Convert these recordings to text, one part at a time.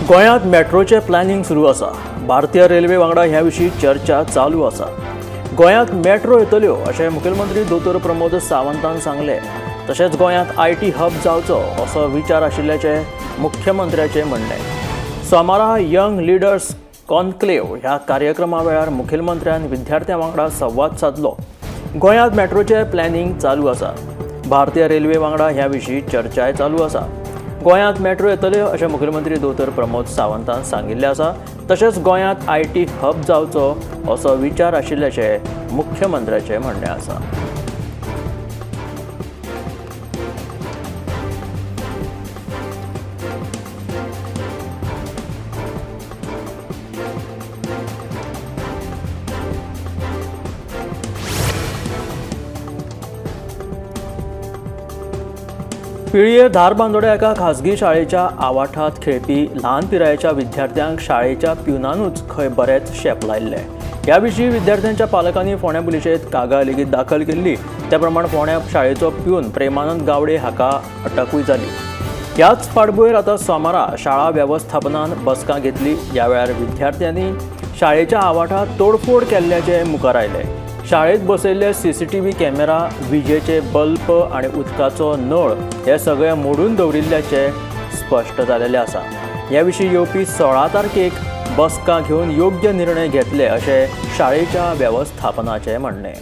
गोंयांत मेट्रोचें प्लॅनिंग सुरू आसा. भारतीय रेल्वे वांगडा ह्या विशीं चर्चा चालू आसा. गोंयांत मेट्रो येतल्यो अशें मुखेलमंत्री दोतोर प्रमोद सावंतान सांगलें. तशेंच गोंयांत IT hub जावचो असो विचार आशिल्ल्याचें मुख्यमंत्र्याचें म्हणणें. सोमारा यंग लिडर्स कॉन्क्लेव्ह ह्या कार्यक्रमा वेळार मुखेलमंत्र्यान विद्यार्थ्यां वांगडा संवाद सादलो. गोंयांत मेट्रोचें प्लॅनिंग चालू आसा. भारतीय रेल्वे वांगडा ह्या विशीं चर्चाय चालू आसा. गोंयांत मेट्रो येतल्यो अशें मुखेलमंत्री दोतोर प्रमोद सावंतान सांगिल्लें आसा. तशेंच गोंयांत IT hub जावचो असो विचार आशिल्ल्याचें मुख्यमंत्र्याचें म्हणणें आसा. पिळये धारबांदोड्या एका खाजगी शाळेच्या आवाठांत खेळपी ल्हान पिरायेच्या विद्यार्थ्यांक शाळेच्या प्युनानूच खंय बरेंच शेप लायिल्लें. ह्या विशीं विद्यार्थ्यांच्या पालकांनी फोंड्या पुलिशेंत कागाळ लेगीत दाखल केल्ली. त्या प्रमाण फोंड्या शाळेचो प्यून प्रेमानंद गावडे हाका अटकूय जाली. ह्याच फाटभुंयेर आतां सोमारा शाळा वेवस्थापनान बसका घेतली. ह्या वेळार विद्यार्थ्यांनी शाळेच्या आवाठांत तोडफोड केल्ल्याचें मुखार आयलें. शाळेत बसयल्ले सीसीटीव्ही कॅमेरा, विजेचे बल्ब आनी उदकाचो नळ हे सगळे मोडून दवरिल्ल्याचें स्पश्ट जालेलें आसा. ह्या विशीं येवपी 16 तारखेक बसका घेवन योग्य निर्णय घेतले अशें शाळेच्या वेवस्थापनाचें म्हणणें.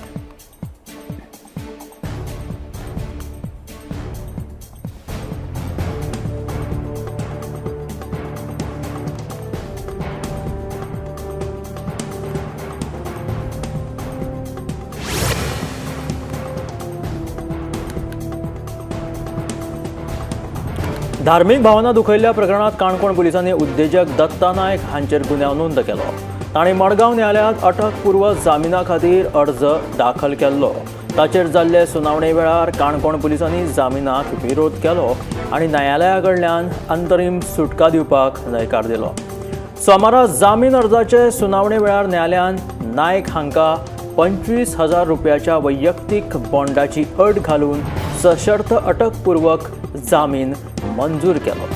धार्मिक भावना दुखयल्ल्या प्रकरणात काणकोण पुलिसांनी उद्देजक दत्ता नायक हांचेर गुन्यांव नोंद केलो. तांणी मडगांव न्यायालयांत अटकपूर्व जामिना खातीर अर्ज दाखल केल्लो. ताचेर जाल्ले सुनावणे वेळार काणकोण पुलिसांनी जामिनाक विरोध केलो आनी न्यायालया कडल्यान अंतरीम सुटका दिवपाक न्हयकार दिलो. सोमारा जामीन अर्जाचे सुनावणे वेळार न्यायालयान नायक हांकां 25,000 रुपयाच्या वैयक्तीक बॉन्डाची अट घालून सशर्त अटकपूर्वक जामीन मंजूर केलो.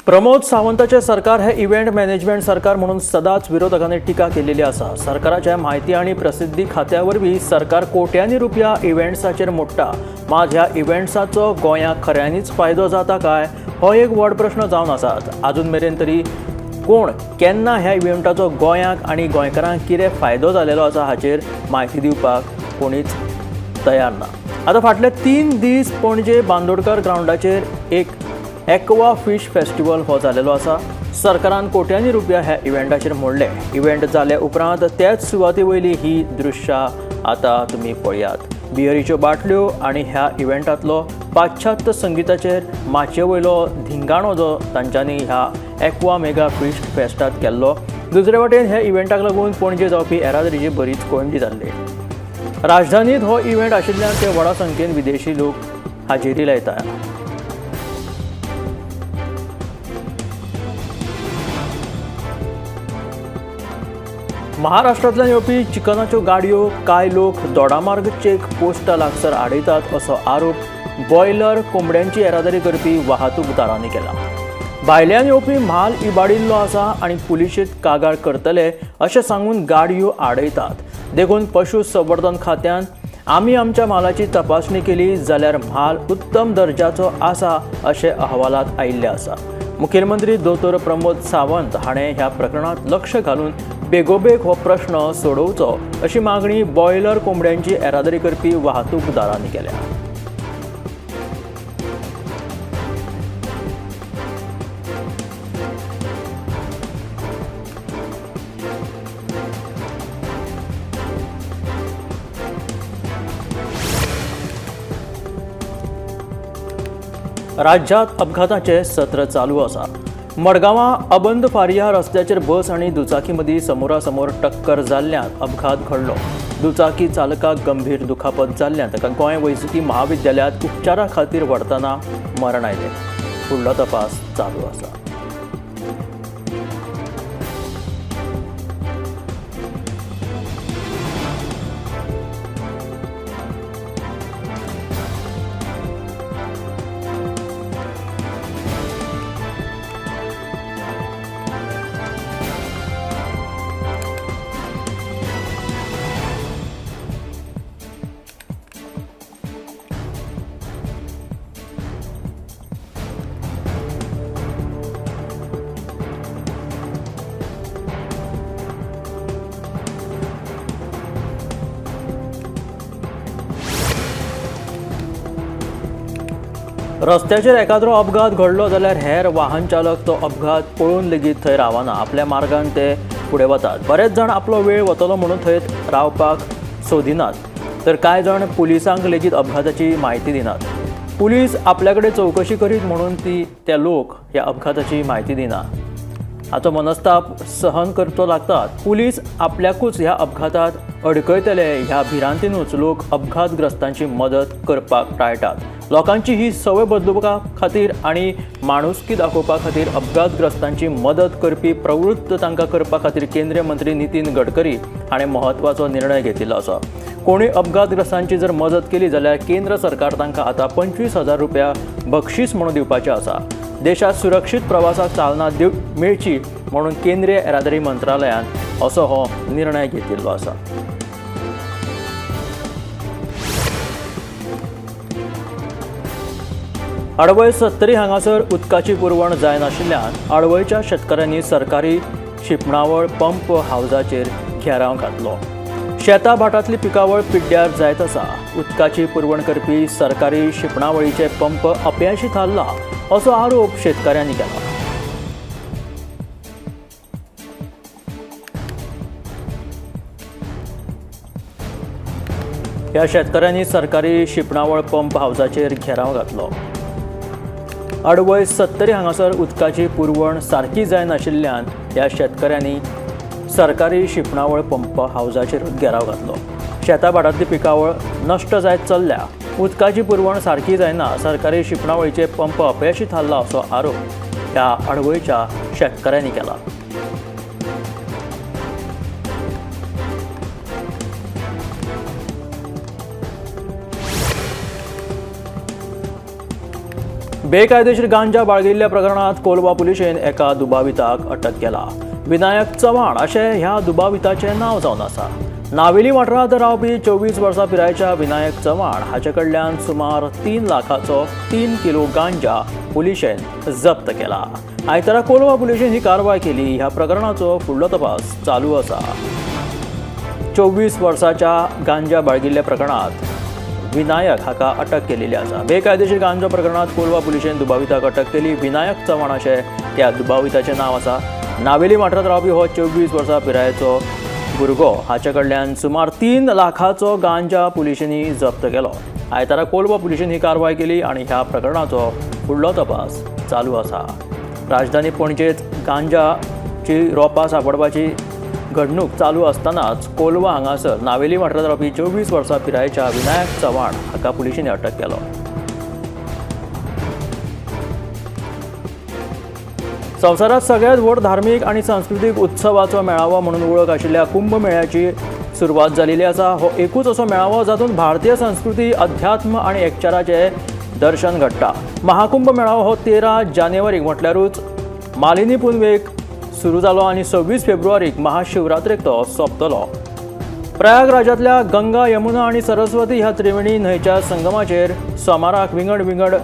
प्रमोद सावंताचे सरकार हे इव्हेंट मॅनेजमेंट सरकार म्हणून सदांच विरोधकांनी टिका केलेली आसा. सरकाराच्या म्हायती आनी प्रसिद्धी खात्या वरवीं सरकार कोट्यांनी रुपया इव्हेंट्साचेर मोडटा. मात ह्या इव्हेंट्साचो गोंयाक खऱ्यांनीच फायदो जाता काय हो एक व्हड प्रश्न जावन आसात. आजून मेरेन तरी कोण केन्ना ह्या इव्हेंटाचो गोंयाक आनी गोंयकारांक कितें फायदो जालेलो आसा हाचेर म्हायती दिवपाक कोणीच तयार ना. आतां फाटले 3 दीस पणजे बांदोडकर ग्रावंडाचेर एक एक्वा फिश फेस्टिवल हो जालेलो आसा. सरकारान कोट्यांनी रुपया ह्या इव्हेंटाचेर मोडले. इव्हेंट जाल्या उपरांत त्याच सुवाते वयली ही दृश्यां आतां तुमी पळयात. बियरीच्यो बाटल्यो आनी ह्या इव्हेंटांतलो पाश्चात्य संगिताचेर माचये वयलो धिंगाणो जो तांच्यांनी ह्या एक्वा मेगा फिश फेस्टांत केल्लो. दुसरे वटेन ह्या इव्हेंटाक लागून पणजे जावपी येरादारीची बरीच कोंयडी जाल्ली. राजधानीत हो इव्हेंट आशिल्ल्यान ते व्हडा संख्येन विदेशी लोक हाजेरी लायतात. महाराष्ट्रांतल्यान येवपी चिकनाच्यो गाडयो कांय लोक दोडामार्ग चेक पोस्टा लागसर आडयतात असो आरोप बॉयलर कोंबड्यांची येरादारी करपी वाहतूकदारांनी केला. भायल्यान येवपी म्हाल इबाडिल्लो आसा आनी पुलिशेंत कागाळ करतले अशें सांगून गाडयो आडयतात. देखून पशु संवर्धन खात्यान आमी आमच्या म्हालाची तपासणी केली जाल्यार म्हाल उत्तम दर्जाचो आसा अशें अहवालांत आयिल्लें आसा. मुखेलमंत्री दोतोर प्रमोद सावंत हाणें ह्या प्रकरणांत लक्ष घालून बेगोबेग हो प्रश्न सोडोवचो अशी मागणी बॉयलर कोंबड्यांची येरादारी करपी वाहतूकदारांनी केल्या. राज्यात अपघाताचे सत्र चालू आसा. मडगांवां अबंद फारिया रस्त्याचेर बस आनी दुचाकी मदीं समोरासमोर टक्कर जाल्ल्यान अपघात घडलो. दुचाकी चालकाक गंभीर दुखापत जाल्ल्यान ताका गोंय वैजकी महाविद्यालयांत उपचारा खातीर व्हरतना मरण आयलें. फुडलो तपास चालू आसा. रस्त्याचेर एकाद्रो अपघात घडलो जाल्यार हेर वाहन चालक तो अपघात पळोवन लेगीत थंय रावना, आपल्या मार्गान ते फुडें वतात. बरेच जाण आपलो वेळ वतलो म्हणून थंय रावपाक सोदिनात, तर कांय जाण पुलिसांक लेगीत अपघाताची म्हायती दिनात. पुलीस आपल्या कडेन चवकशी करीत म्हणून ते लोक ह्या अपघाताची म्हायती दिना. हाचो मनस्ताप सहन करचो लागतात. पुलीस आपल्याकूच ह्या अपघातात अडकयतले ह्या भिरांतीनूच लोक अपघातग्रस्तांची मदत करपाक टाळटात. लोकांची ही संवय बदलुपा खातीर आनी माणुसकी दाखोवपा खातीर अपघातग्रस्तांची मदत करपी प्रवृत्त तांकां करपा खातीर केंद्रीय मंत्री नितीन गडकरी हाणें म्हत्वाचो निर्णय घेतिल्लो आसा. कोणी अपघातग्रस्तांची जर मदत केली जाल्यार केंद्र सरकार तांकां आतां 25,000 रुपया बक्षीस म्हणून दिवपाचें आसा. देशात सुरक्षीत प्रवासाक चालना मेळची म्हणून केंद्रीय येरादारी मंत्रालयान असो हो निर्णय घेतिल्लो आसा. आडवय सत्तरी हांगासर उदकाची पुरवण जायनाशिल्ल्यान आडवयच्या शेतकारांनी सरकारी शिंपणावळ पंप हावजाचेर घेराव घातलो. शेता भाटांतली पिकावळ पिड्ड्यार जायत आसा. उदकाची पुरवण करपी सरकारी शिंपणावळीचे पंप अपयशी थारला असो आरोप शेतकारांनी केला. ह्या शेतकारांनी सरकारी शिंपणावळ पंप हावजाचेर घेराव घातलो. आडवय सत्तरी हांगासर उदकाची पुरवण सारकी जायनाशिल्ल्यान ह्या शेतकऱ्यांनी सरकारी शिंपणावळ पंप हावजाचेर घेराव घातलो. शेता भाटांतली पिकावळ नश्ट जायत चल्ल्या. उदकाची पुरवण सारकी जायना. सरकारी शिंपणावळीचे पंप अपयशी थारला असो आरोप ह्या आडवयच्या शेतकऱ्यांनी केला. बेकायदेशीर गांजा बाळगिल्ल्या प्रकरणात कोलवा पुलिशेन एका दुबाविताक अटक केला. विनायक चव्हाण अशें ह्या दुबाविताचें नांव जावन आसा. नावेली वाठारांत रावपी 24 वर्सां पिरायेच्या विनायक चव्हाण हाचे कडल्यान सुमार 3 लाखाचो 3 किलो गांजा पुलिशेन जप्त केला. आयतारा कोलवा पुलिशेन ही कारवाय केली. ह्या प्रकरणाचो फुडलो तपास चालू आसा. 24 वर्साच्या गांजा बाळगिल्ल्या प्रकरणात विनायक हाका अटक केलेली आसा. बेकायदेशीर गांजा प्रकरणात कोलवा पुलिशेन दुबाविताक अटक केली. विनायक चव्हाण अशें त्या दुबाविताचें नांव आसा. नावेली वाठारांत रावपी हो 24 वर्सां पिरायेचो भुरगो हाचे कडल्यान सुमार 3 लाखाचो गांजा पुलिशेंनी जप्त केलो. आयतारा कोलवा पुलिशेन ही कारवाय केली आनी ह्या प्रकरणाचो फुडलो तपास चालू आसा. राजधानी पणजेत गांजाची रोपां सांपडपाची घडणूक चालू आसतनाच कोलवा हांगासर नावेली वाठारांत रावपी 24 वर्सां पिरायेच्या विनायक चव्हाण हाका पुलिशेंनी अटक केलो. संवसारांत सगळ्यांत व्हड धार्मीक आनी सांस्कृतीक उत्सवाचो मेळावो म्हणून वळख आशिल्ल्या कुंभ मेळ्याची सुरवात जाल्ली आसा. हो एकूच असो मेळावो जातूंत भारतीय संस्कृती, अध्यात्म आनी एकचाराचें दर्शन घडटा. महाकुंभ मेळावो हो 13 जानेवारीक म्हटल्यारूच मालिनी पुनवेक सुरू जालो आनी 26 फेब्रुवारीक महाशिवरात्रेक तो सोंपतलो. प्रयागराजांतल्या गंगा, यमुना आनी सरस्वती ह्या त्रिवेणी न्हंयच्या संगमाचेर सोमाराक विंगड विंगड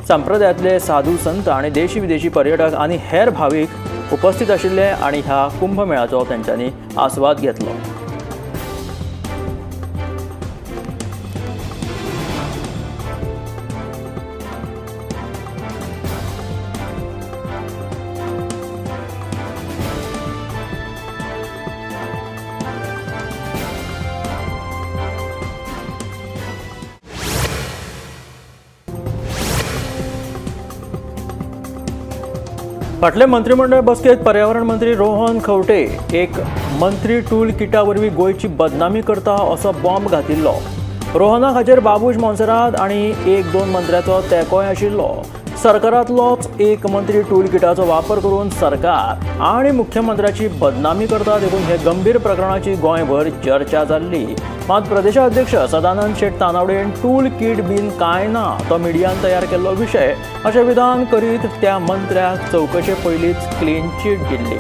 संप्रदायांतले साधू संत आनी देशी विदेशी पर्यटक आनी हेर भावीक उपस्थित आशिल्ले आनी ह्या कुंभमेळाचो तेंच्यांनी आस्वाद घेतलो. फाटले मंत्रीमंडळ बसकेत पर्यावरण मंत्री रोहन खंवटे एक मंत्री टूल किटा वरवीं गोंयची बदनामी करता असो बॉम्ब घातिल्लो. रोहनाक हाचेर बाबूश मोन्सेरात आनी एक दोन मंत्र्याचो तेंकोय आशिल्लो. सरकारांतलोच एक मंत्री टूल किटाचो वापर करून सरकार आनी मुख्यमंत्र्याची बदनामी करता, देखून हे गंभीर प्रकरणाची गोंयभर चर्चा जाल्ली. मात प्रदेशाध्यक्ष सदानंद शेट तानावडेन टूल किट बीन कांय ना, तो मिडियान तयार केल्लो विशय अशें विधान करीत त्या मंत्र्याक चवकशे पयलींच क्लीन चीट दिल्ली.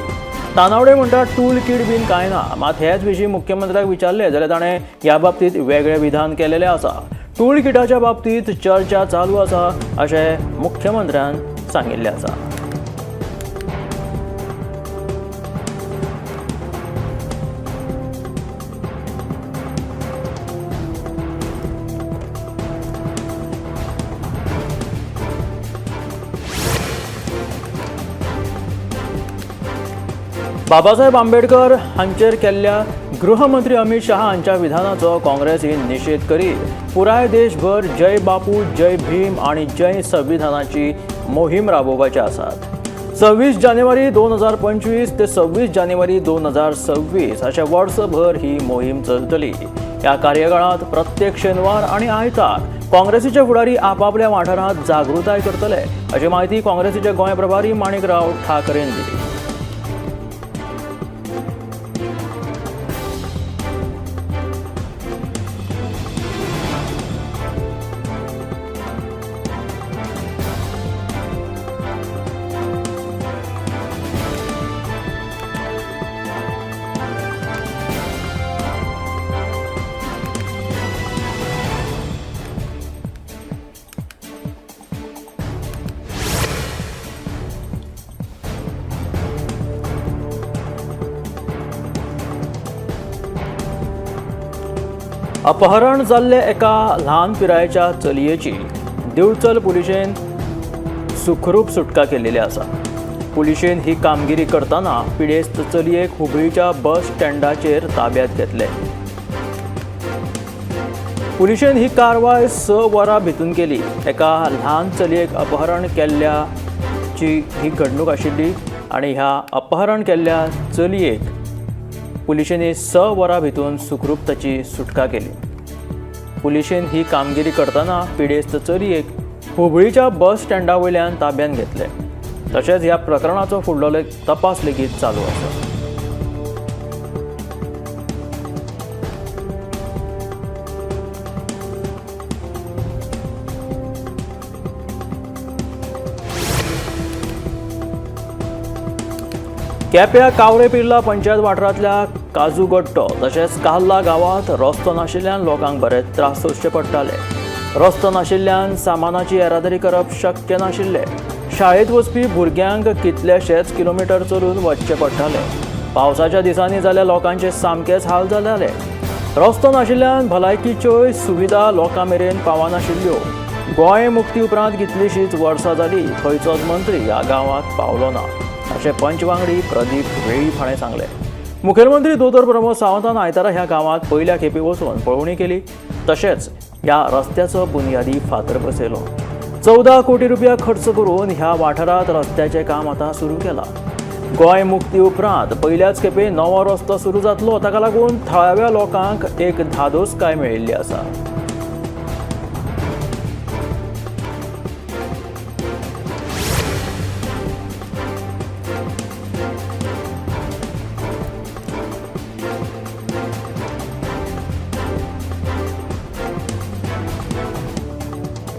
तानावडे म्हणटा टूल किट बीन कांय ना, मात हेच विशीं मुख्यमंत्र्याक विचारलें जाल्यार ताणें ह्या बाबतींत वेगळें विधान केलेलें आसा. टूल किटाच्या बाबतींत चर्चा चालू आसा अशें मुख्यमंत्र्यान सांगिल्लें आसा. बाबासाहेब आंबेडकर हांचेर केल्ल्या गृहमंत्री अमित शहा हांच्या विधानाचो काँग्रेस ही निशेध करीत पुराय देशभर जय बापू, जय भीम आनी जय संविधानाची मोहीम राबोवपाचे आसात. 26 जानेवारी 2025 ते 26 जानेवारी 2026 अशें वर्सभर ही मोहीम चलतली. ह्या कार्यकाळांत प्रत्येक शेनवार आनी आयतार काँग्रेसीचे फुडारी आपापल्या वाठारांत जागृताय करतले अशी म्हायती काँग्रेसीचे गोंय प्रभारी माणिकराव ठाकरेन दिली. अपहरण जाल्ले एका ल्हान पिरायेच्या चलयेची दिवचल पुलिशेन सुखरूप सुटका केल्ली आसा. पुलिशेन ही कामगिरी करतना पिडेस्त चलयेक हुबळीच्या बस स्टँडाचेर ताब्यात घेतले. पुलिशेन ही कारवाय 6 वरां भितून केली. एका ल्हान चलयेक अपहरण केल्ल्याची ही घडणूक आशिल्ली आनी ह्या अपहरण केल्ल्या चलयेक पुलिशेंनी 6 वरां भितून सुखरूप ताची सुटका केली. पुलिशेन ही कामगिरी करतना पिडेस्त चलयेक हुबळीच्या बस स्टँडा वयल्यान ताब्यांत घेतले. तशेंच ह्या प्रकरणाचो फुडलो तपास लेगीत चालू आसा. केप्या कावरे पिर्ला पंचायत वाठारांतल्या काजूगट्टो तशेंच काल्ला गांवांत रस्तो नाशिल्ल्यान लोकांक बरेच त्रास सोंसचे पडटाले. रस्तो नाशिल्ल्यान सामानाची येरादारी करप शक्य नाशिल्लें. शाळेंत वचपी भुरग्यांक कितलेशेच किलोमिटर चलून वचचें पडटालें. पावसाच्या दिसांनी जाल्यार लोकांचे सामकेच हाल जाताले. रस्तो नाशिल्ल्यान भलायकीच्योय सुविधा लोकां मेरेन पावनाशिल्ल्यो. गोंय मुक्ती उपरांत कितलींशींच वर्सां जालीं खंयचोच मंत्री ह्या गांवांत पावलो ना अशें पंच वांगडी प्रदीप वेळीप हाणें सांगलें. मुखेलमंत्री दोतोर प्रमोद सावंतान आयतारा ह्या गांवांत पयल्या खेपे वचून पळोवणी केली. तशेंच ह्या रस्त्याचो बुनियादी फातर बसयलो. 14 कोटी रुपया खर्च करून ह्या वाठारांत रस्त्याचें काम आतां सुरू केलां. गोंय मुक्ती उपरांत पयल्याच खेपे नवो रस्तो सुरू जातलो, ताका लागून थळाव्या लोकांक एक धादोसकाय मेळिल्ली आसा.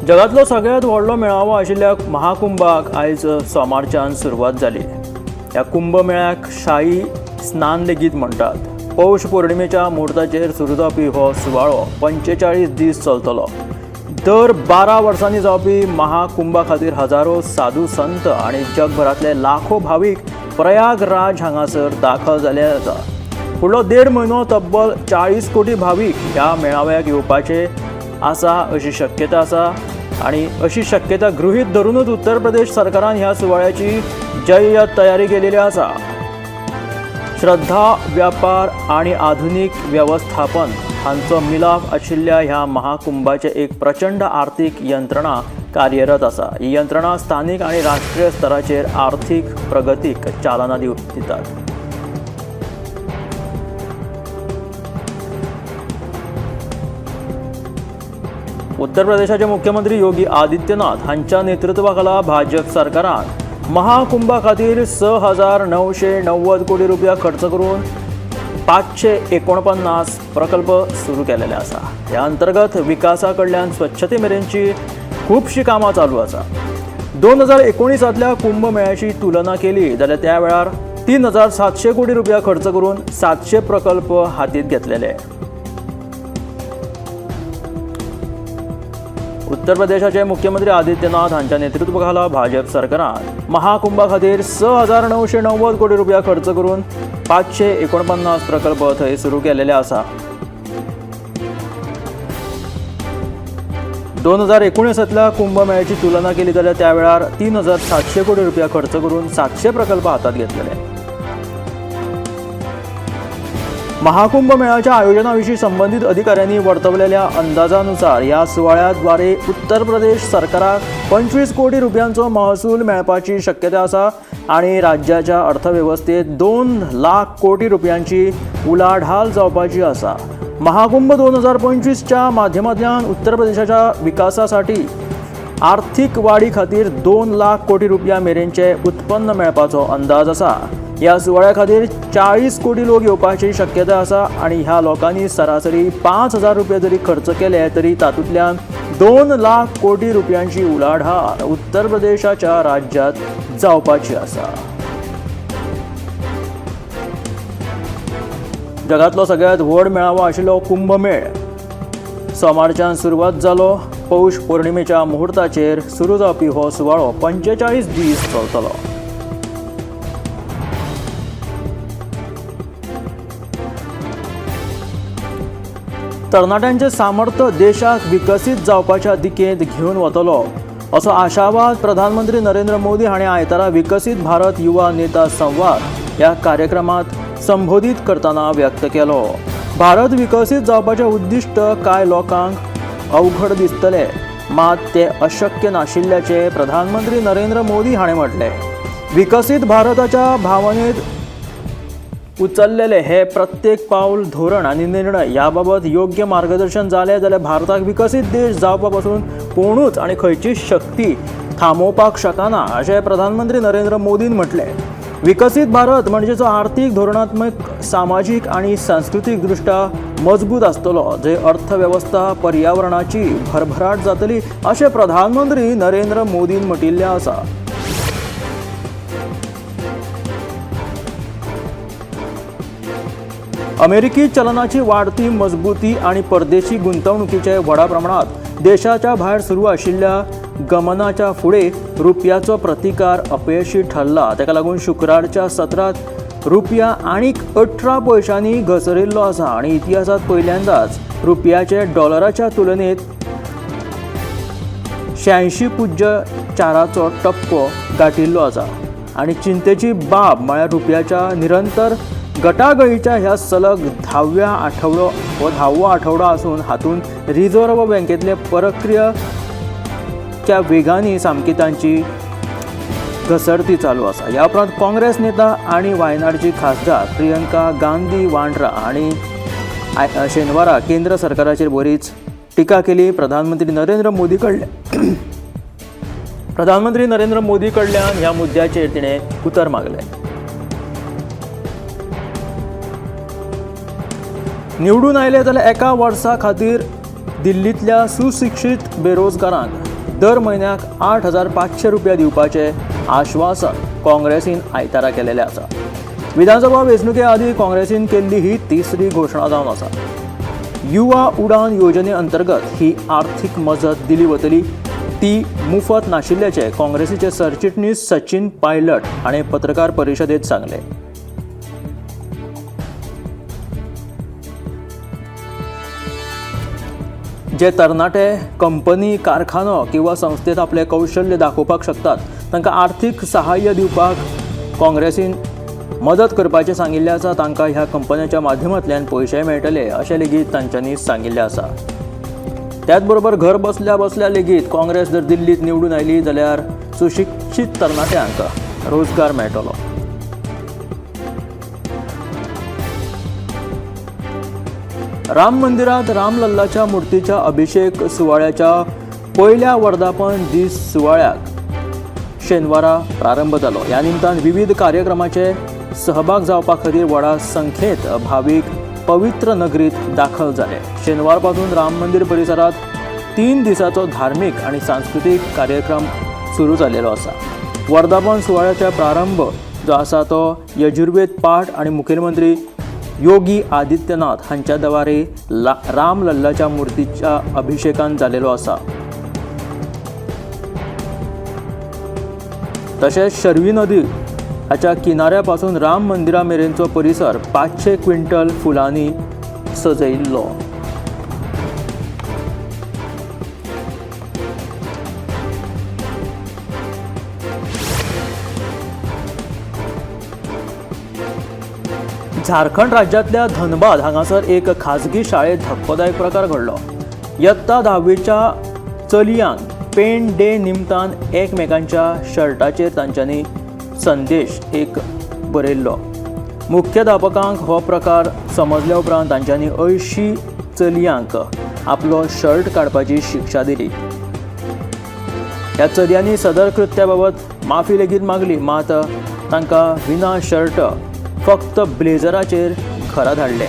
जगांतलो सगळ्यांत व्हडलो मेळावो आशिल्ल्या महाकुंभाक आयज सोमारच्यान सुरवात जाली. ह्या कुंभ मेळ्याक शाही स्नान लेगीत म्हणटात. पौष पौर्णिमेच्या मुहूर्ताचेर सुरू जावपी हो सुवाळो 45 दीस चलतलो. दर 12 वर्सांनी जावपी महाकुंभा खातीर हजारो साधू संत आनी जगभरांतले लाखो भावीक प्रयागराज हांगासर दाखल जाल्ले आसा. फुडलो 1.5 म्हयनो तब्बल 40 कोटी भावीक ह्या मेळाव्याक येवपाचे आसा अशी शक्यता आसा आनी अशी शक्यता गृहीत धरूनच उत्तर प्रदेश सरकारान ह्या सुवाळ्याची जय्यत तयारी केलेली आसा. श्रद्धा, व्यापार आनी आधुनीक वेवस्थापन हांचो मिलाफ आशिल्ल्या ह्या महाकुंभाचे एक प्रचंड आर्थीक यंत्रणा कार्यरत आसा. ही यंत्रणा स्थानीक आनी राष्ट्रीय स्तराचेर आर्थीक प्रगतीक चालना दितात. उत्तर प्रदेशाचे मुख्यमंत्री योगी आदित्यनाथ हांच्या नेतृत्वाखाला भाजप सरकारान महाकुंभा खातीर 6,990 कोटी रुपया खर्च करून 549 प्रकल्प सुरू केलेले आसा. ह्या अंतर्गत विकासा कडल्यान स्वच्छते मेरेनची खुबशीं कामां चालू आसा. 2019 कुंभमेळ्याची तुलना केली जाल्यार त्या वेळार 3,700 कोटी रुपया खर्च करून 700 प्रकल्प हातीत घेतलेले. उत्तर प्रदेशाचे मुख्यमंत्री आदित्यनाथ हांच्या नेतृत्वाखाला भाजप सरकारान महाकुंभा खातीर 6,990 कोटी रुपया खर्च करून 549 प्रकल्प थंय सुरू केलेले आसा. 2019 कुंभमेळ्याची तुलना केली जाल्यार त्या वेळार 3,700 कोटी रुपया खर्च करून 700 प्रकल्प हातात घेतलेले. महाकुंभ मेळ्याच्या आयोजनाविषयी संबंधित अधिकाऱ्यांनी वर्तवलेल्या अंदाजानुसार ह्या सुवाळ्याद्वारे उत्तर प्रदेश सरकाराक 25 कोटी रुपयांचो महसूल मेळपाची शक्यता आसा आनी राज्याच्या अर्थवेवस्थेत 2 लाख कोटी रुपयांची उलाढाल जावपाची आसा. महाकुंभ 2025च्या माध्यमांतल्यान उत्तर प्रदेशाच्या विकासासाठी आर्थीक वाडी खातीर 2 लाख कोटी रुपया मेरेनचे उत्पन्न मेळपाचो अंदाज आसा. ह्या सुवाळ्या खातीर 40 कोटी लोक येवपाची शक्यता आसा आनी ह्या लोकांनी सरासरी 5,000 रुपया जरी खर्च केले तरी तातूंतल्यान 2 लाख कोटी रुपयांची उलाढाल उत्तर प्रदेशाच्या राज्यात जावपाची आसा. जगांतलो सगळ्यांत व्हड मेळावो आशिल्लो कुंभमेळ सोमारच्यान सुरवात जालो. पौष पौर्णिमेच्या मुहूर्ताचेर सुरू जावपी हो सुवाळो 45 दीस चलतलो. तरणाट्यांचे सामर्थ्य देशाक विकसीत जावपाच्या दिकेंत घेवन वतलो असो आशावाद प्रधानमंत्री नरेंद्र मोदी हांणी आयतारा विकसीत भारत युवा नेता संवाद ह्या कार्यक्रमात संबोधीत करतना व्यक्त केलो. भारत विकसीत जावपाचें उद्दिश्ट कांय लोकांक अवघड दिसतले, मात ते अशक्य नाशिल्ल्याचें प्रधानमंत्री नरेंद्र मोदी हांणी म्हटलें. विकसीत भारताच्या भावनेत उचललेले हे प्रत्येक पावल, धोरण आनी निर्णय ह्या बाबत योग्य मार्गदर्शन जालें जाल्यार भारताक विकसीत देश जावपा पासून कोणूच आनी खंयचीच शक्ती थांबोवपाक शकना अशें प्रधानमंत्री नरेंद्र मोदीन म्हटलें. विकसीत भारत म्हणजे जो आर्थीक, धोरणात्मक, सामाजीक आनी सांस्कृतीक दृश्ट्या मजबूत आसतलो, जे अर्थवेवस्था पर्यावरणाची भरभराट जातली अशें प्रधानमंत्री नरेंद्र मोदीन म्हटिल्लें आसा. अमेरिकी चलनाची वाढती मजबूती आणि परदेशी गुंतवणुकीचे व्हडा प्रमाणात देशाच्या भायर सुरू आशिल्ल्या गमनाच्या फुडें रुपयाचो प्रतिकार अपयशी ठरला. ताका लागून शुक्रारच्या सत्रांत रुपया आनीक 18 पयशांनी घसरिल्लो आसा आनी इतिहासांत पयल्यांदाच रुपयाचे डॉलराच्या तुलनेत 86.4 टप्पो गांठिल्लो आसा. आनी चिंतेची बाब म्हळ्यार रुपयाच्या निरंतर गटागळीच्या ह्या सलग धावो आठवडो आसून हातूंत रिझर्व्ह बँकेतले प्रक्रियेच्या वेगांनी सामकी तांची घसरती चालू आसा. ह्या उपरांत काँग्रेस नेता आनी वायनाडची खासदार प्रियंका गांधी वाड्रा हांणी शेनवारा केंद्र सरकाराचेर बरीच टिका केली. प्रधानमंत्री नरेंद्र मोदी कडल्यान ह्या मुद्द्याचेर तिणें उतर मागलें. निवडून आयले जाल्यार एका वर्सा खातीर दिल्लींतल्या सुशिक्षीत बेरोजगारांक दर म्हयन्याक 8,500 रुपया दिवपाचें आश्वासन काँग्रेसीन आयतारा केलेलें आसा. विधानसभा वेंचणुके आदीं काँग्रेसीन केल्ली ही तिसरी घोशणा जावन आसा. युवा उडान योजने अंतर्गत ही आर्थीक मजत दिली वतली, ती मुफत नाशिल्ल्याचें काँग्रेसीचे सरचिटणीस सचिन पायलट हाणें पत्रकार परिशदेंत सांगलें. जे तरणाटे कंपनी, कारखानो किंवा संस्थेत आपले कौशल्य दाखोवपाक शकतात तांकां आर्थीक सहाय्य दिवपाक काँग्रेसीन मदत करपाचें सांगिल्लें आसा. तांकां ह्या कंपन्यांच्या माध्यमांतल्यान पयशे मेळटले अशें लेगीत तांच्यांनी सांगिल्लें आसा. त्याच बरोबर घर बसल्या बसल्या लेगीत काँग्रेस जर दिल्लीत निवडून आयली जाल्यार सुशिक्षीत तरणाट्यांक रोजगार मेळटलो. राम मंदिरात रामलल्लाच्या मूर्तीच्या अभिषेक सुवाळ्याच्या पयल्या वर्धापन दीस सुवाळ्याक शेनवारा प्रारंभ जालो. ह्या निमतान विविध कार्यक्रमाचे सहभाग जावपा खातीर व्हडा संख्येत भावीक पवित्र नगरीत दाखल जाले. शेनवार पासून राम मंदिर परिसरात 3 दिसाचो धार्मिक आनी सांस्कृतीक कार्यक्रम सुरू जाल्लो आसा. वर्धापन सुवाळ्याचा प्रारंभ जो आसा तो यजुर्वेद पाठ आनी मुखेलमंत्री योगी आदित्यनाथ हांच्या द्वारे रामलल्लाच्या मूर्तीच्या अभिषेकान जालेलो आसा. तशेंच शर्वी नदी हाच्या किनाऱ्या पासून राम मंदिरा मेरेनचो परिसर 500 क्विंटल फुलांनी सजयिल्लो. झारखंड राज्यांतल्या धनबाद हांगासर एक खाजगी शाळेत धक्कोदायक प्रकार घडलो. यत्ता 10वीच्या चलयांक पेंट डे निमतान एकमेकांच्या शर्टाचेर तांच्यांनी संदेश एक बरयल्लो. मुख्याध्यापकांक हो प्रकार समजल्या उपरांत तांच्यांनी 80 चलयांक आपलो शर्ट काडपाची शिक्षा दिली. ह्या चलयांनी सदर कृत्या बाबत माफी लेगीत मागली, मात तांकां विना शर्ट फक्त ब्लेझराचेर घरा धाडले.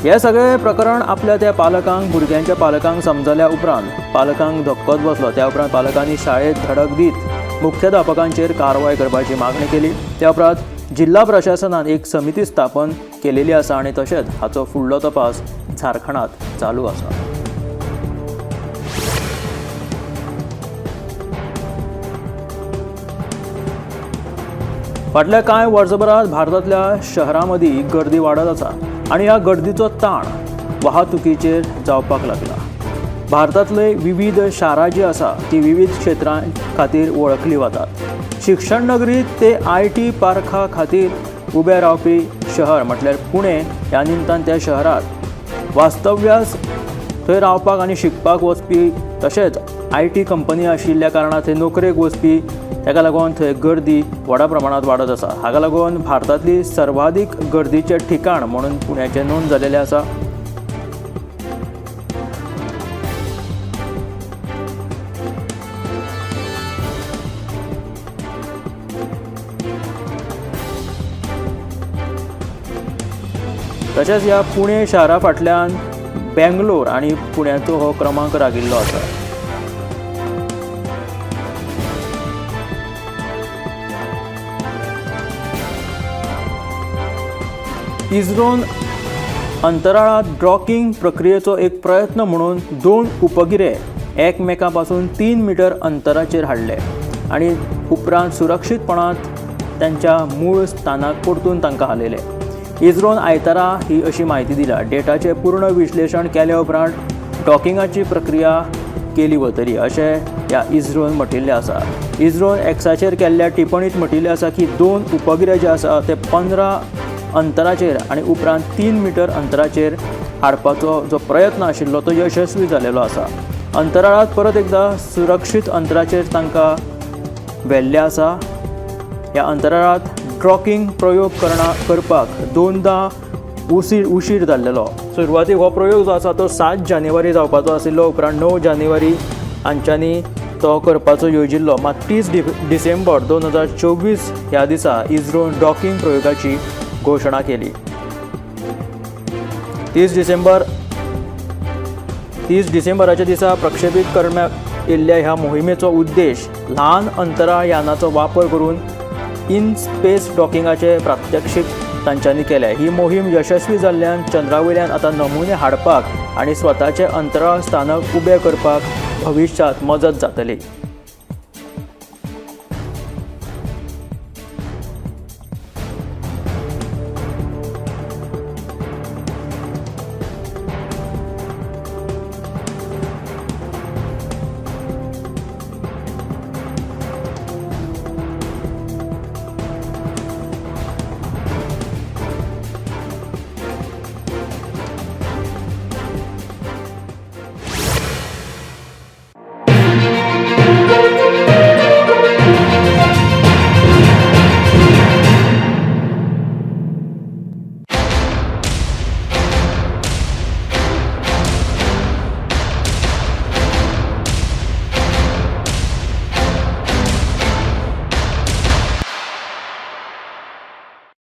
हे सगळे प्रकरण आपल्या त्या पालकांक, भुरग्यांच्या पालकांक समजल्या उपरांत पालकांक धक्कोच बसलो. त्या उपरांत पालकांनी शाळेत धडक दीत मुख्याध्यापकांचेर कारवाय करपाची मागणी केली. त्या उपरांत जिल्हा प्रशासनान एक समिती स्थापन केलेली आसा आनी तशेंच हाचो फुडलो तपास झारखंडात चालू आसा. फाटल्या कांय वर्सभरात भारतांतल्या शहरां मदीं गर्दी वाडत आसा आनी ह्या गर्दीचो ताण वाहतुकीचेर जावपाक लागला. भारतांतले विविध शारां जी आसा ती विविध क्षेत्रां खातीर वळखली वतात. शिक्षण नगरीत ते IT पार्का खातीर उबे रावपी शहर म्हटल्यार पुणे. ह्या निमतान त्या शहरांत वास्तव्यास थंय रावपाक आनी शिकपाक वचपी तशेंच IT company आशिल्ल्या कारणान थंय नोकरेक वचपी, ताका लागून थंय गर्दी व्हडा प्रमाणांत वाडत आसा. हाका लागून भारतांतली सर्वाधीक गर्दीचें ठिकाण म्हणून पुण्याचें नोंद जालेलें आसा. तशेंच ह्या पुणे शारा फाटल्यान बेंगलोर आनी पुण्याचो हो क्रमांक लागिल्लो आसा. इस्रोन अंतराळात डॉकिंग प्रक्रियेचो एक प्रयत्न म्हणून 2 उपगिरे एकमेकां पासून 3 मिटर अंतराचेर हाडले आनी उपरांत सुरक्षीतपणांत तांच्या मूळ स्थानाक परतून तांकां हालयले. इस्रोन आयतारा ही अशी म्हायती दिल्या. डेटाचें पूर्ण विश्लेशण केल्या उपरांत डॉकिंगाची प्रक्रिया केली वतली अशें ह्या इस्रोन म्हटिल्लें आसा. इस्रोन एक्साचेर केल्ल्या टिप्पणींत म्हटिल्लें आसा की 2 उपगिरे जे आसा ते 15 अंतराचेर आनी उपरांत 3 मिटर अंतराचेर हाडपाचो जो प्रयत्न आशिल्लो तो यशस्वी जालेलो आसा. अंतराळांत परत एकदा सुरक्षीत अंतराचेर तांकां व्हेल्लें आसा. ह्या अंतराळांत डॉकिंग प्रयोग करपाक 2दा उशीर जाल्लेलो. सुरवातीक हो प्रयोग जो आसा तो 7 जानेवारी जावपाचो आशिल्लो, उपरांत 9 जानेवारी हांच्यांनी तो करपाचो योजिल्लो. मात 30 डिसेंबर 2024 ह्या दिसा इस्रोन डॉकिंग प्रयोगाची घोशणा केली. 30 डिसेंबराच्या दिसा प्रक्षेपीत करण्यात येयल्ल्या ह्या मोहिमेचो उद्देश ल्हान अंतराळ यानाचो वापर करून इन स्पेस डॉकिंगाचे प्रात्यक्षिक तांच्यांनी केलें. ही मोहीम यशस्वी जाल्ल्यान चंद्रावयल्यान आतां नमुने हाडपाक आनी स्वताचें अंतराळ स्थानक उबें करपाक भविश्यांत मजत जातली.